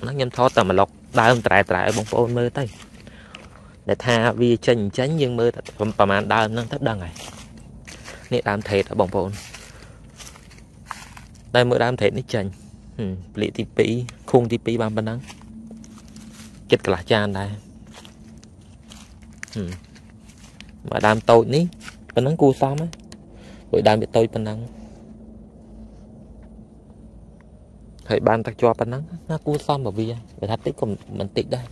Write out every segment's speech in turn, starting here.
ហ្នឹងខ្ញុំថតតែមួយឡុកដើមត្រែត្រែឲ្យបងប្អូនមើលទៅដែលថាវាចេញចេញយើងមើលតែប្រហែលដើមហ្នឹងទៅដឹងហើយនេះដើមថេតបងប្អូនតែមើលដើមថេតនេះចេញផ្លៀកទី2ខួងទី2បានប៉ុណ្ណឹងចិត្តកន្លះចានដែរមកដើមតូចនេះប៉ុណ្ណឹងគួរសមហ្នឹងព្រោះដើមវាតូចប៉ុណ្ណឹងហើយបានទឹកជាប់ប៉ុណ្ណឹងណាគួរសមបើវាបើថាតិចក៏មិនតិចដែរ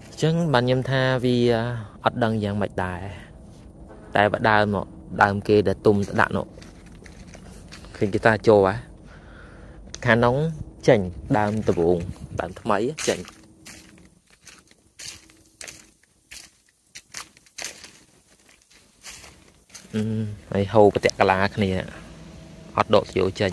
អញ្ចឹងបានខ្ញុំថាវាអត់ដឹងយ៉ាងម៉េចដែរតែបើដើមមកដើមគេដែលទុំទៅដាក់នោះឃើញគេថាចូលហ៎ខាងនោះចេញដើមដបងដើមថ្មីចេញហើយហូបតកលាគ្នាអត់ដកស្យោចេញ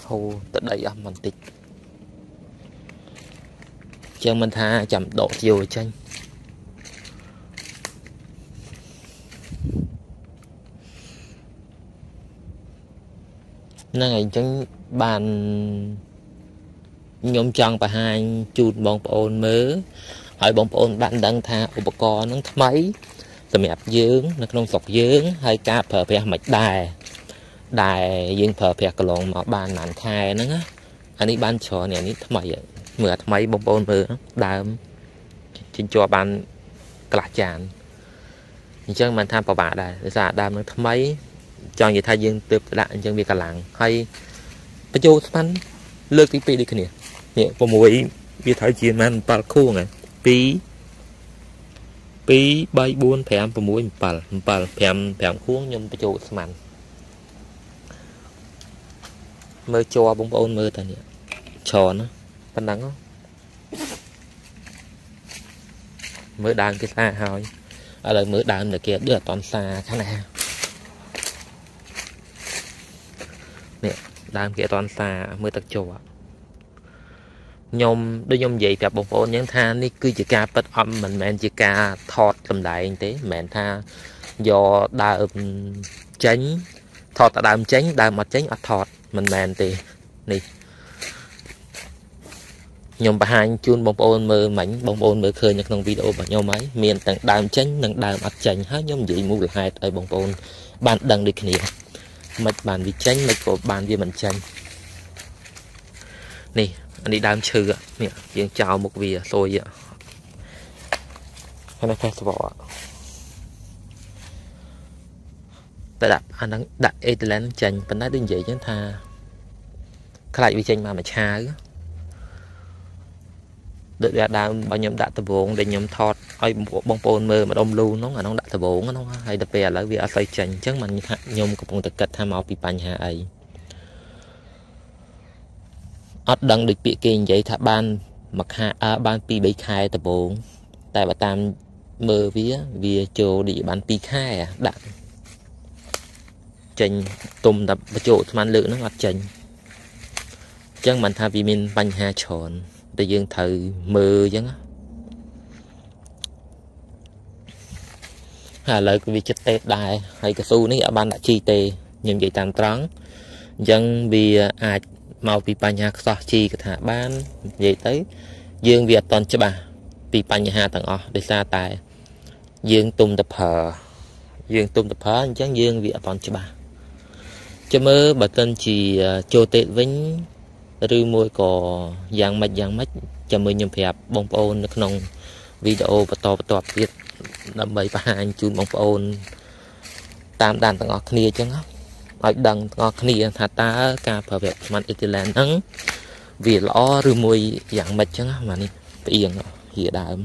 ហូទៅដីអស់បន្តិចចឹងមិនថាចាំដកស្យោចេញហ្នឹងហើយអញ្ចឹងបានខ្ញុំចង់បង្ហាញជូនបងប្អូនមើលហើយបងប្អូនបានដឹងថាឧបករណ៍ហ្នឹងថ្មីសម្រាប់យើងនៅក្នុងស្រុកយើងហើយការប្រើប្រាស់មិនដែរដែលយើងប្រើប្រាស់កន្លងមកបានប៉ុន្មានខែហ្នឹងណាអានេះបានច្រើនអានេះថ្មីមើលអាថ្មីបងប្អូនមើលដើមចិញ្ចក់បានកន្លះចានអញ្ចឹងមិនថាពិបាកដែរដោយសារដើមនឹងថ្មីចង់និយាយថាយើងទើបដាក់អញ្ចឹងវាកម្លាំងហើយបញ្ចូលស្មានលើកទី2ដូចគ្នានេះ6វាត្រូវជាប៉ុន្មាន7ខួងហ្នឹង2 2 3 4 5 6 7 7 5 5ខួងខ្ញុំបញ្ចូលស្មានមើលជ័របងប្អូនមើលតានេះច្រើនណាប៉ុណ្ណឹងមើលដើមគេស្អាតហើយឥឡូវមើលដើមតែគេដូចអត់តន់សាខាងណានេះដើមគេអត់តន់សាមើលទឹកជ័រខ្ញុំដូចខ្ញុំនិយាយប្រាប់បងប្អូនអញ្ចឹងថានេះគឺជាការពិតអត់មិនមែនជាការថតសម្ដែងទេមិនមែនថាយកដើមចេញថតតែដើមចេញដើមអត់ចេញអត់ថតមិនមែនទេនេះខ្ញុំបង្ហាញជូនបងប្អូនមើលមិញបងប្អូនមើលឃើញនៅក្នុងវីដេអូរបស់ខ្ញុំហើយមានទាំងដើមចេញនិងដើមអត់ចេញហើយខ្ញុំនិយាយមូលហេតុឲ្យបងប្អូនបានដឹងដូចគ្នាមិនបានវាចេញមិនក៏បានវាមិនចេញនេះអានេះដើមឈើនេះយើងចោលមុខវាស៊ុយហើយនៅ festival តែដាក់អាហ្នឹងដាក់អេតឡែនចេញប៉ុន្តែដូចនិយាយចឹងថាខ្លាចវាចេញមកមួយឆាវដូចវាដើមបើខ្ញុំដាក់ដបងដែលខ្ញុំថតឲ្យបងប្អូនមើលម្ដុំលូហ្នឹងអាហ្នឹងដាក់ដបងហ្នឹងហើយដល់ពេលឥឡូវវាអត់សូវចេញអញ្ចឹងមិនថាខ្ញុំកំពុងតែគិតថាមកពីបញ្ហាអីអត់ដឹងដូចពាក្យគេនិយាយថាបានមួយខែបាន2 3ខែដបងតែបើតាមមើលវាចូលដូចបាន2ខែដាក់ចេញទុំតែបញ្ចូលស្មានលើកហ្នឹងអត់ចេញអញ្ចឹងមិនថាវាមានបញ្ហាច្រើនតែយើងត្រូវមើលអញ្ចឹងហើយឥឡូវគឺវាចិត្តទេដែរហើយកស៊ូនេះអត់បានដាក់ជីទេខ្ញុំនិយាយតាមត្រង់អញ្ចឹងវាអាចមកពីបញ្ហាខ្សោះជីក៏ថាបាននិយាយទៅយើងវាអត់តន់ច្បាស់ពីបញ្ហាទាំងអស់ដោយសារតែយើងទុំតែប្រើអញ្ចឹងយើងវាអត់តន់ច្បាស់ចាំមើលបើសិនជាចូលទេវិញឬមួយក៏យ៉ាងម៉េចចាំមើលខ្ញុំប្រាប់បងប្អូននៅក្នុងវីដេអូបន្តបន្ទាប់ទៀតដើម្បីបង្ហាញជូនបងប្អូនតាមដានទាំងអស់គ្នាអញ្ចឹងឲ្យដឹងទាំងអស់គ្នាថាតើការប្រើប្រាស់ស្មានអេទីឡែនហ្នឹងវាល្អឬមួយយ៉ាងម៉េចអញ្ចឹងបាទនេះផ្អៀងហៀដើម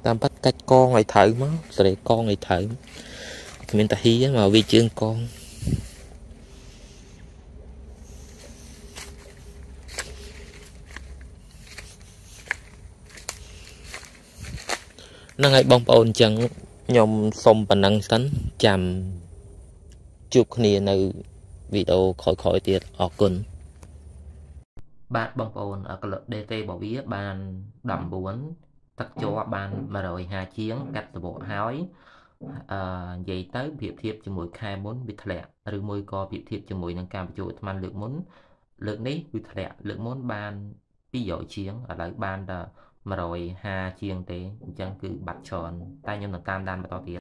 តាមប៉ាត់កាច់កងឲ្យត្រូវមកសេរីកងឲ្យត្រូវគ្មានតាហ៊ីមកវាជើងកងហ្នឹងហើយបងប្អូនអញ្ចឹងខ្ញុំសុំប៉ុណ្ណឹងសិនចាំជួបគ្នានៅវីដេអូក្រោយៗទៀតអរគុណ។ បាទបងប្អូនកល DT របស់វាបាន19ទឹកជ័របាន150ជាងកាត់សបកហើយអឺនិយាយទៅប្រៀបធៀបជាមួយខែមុនវាធ្លាក់ឬមួយក៏ប្រៀបធៀបជាមួយនឹងការបញ្ចូលអាត្មាលើកមុនលើកនេះវាធ្លាក់លើកមុនបាន200ជាងឥឡូវបានតែ150ជាងទេអញ្ចឹងគឺបាត់ច្រើនតែខ្ញុំនឹងតាមដានបន្តទៀត។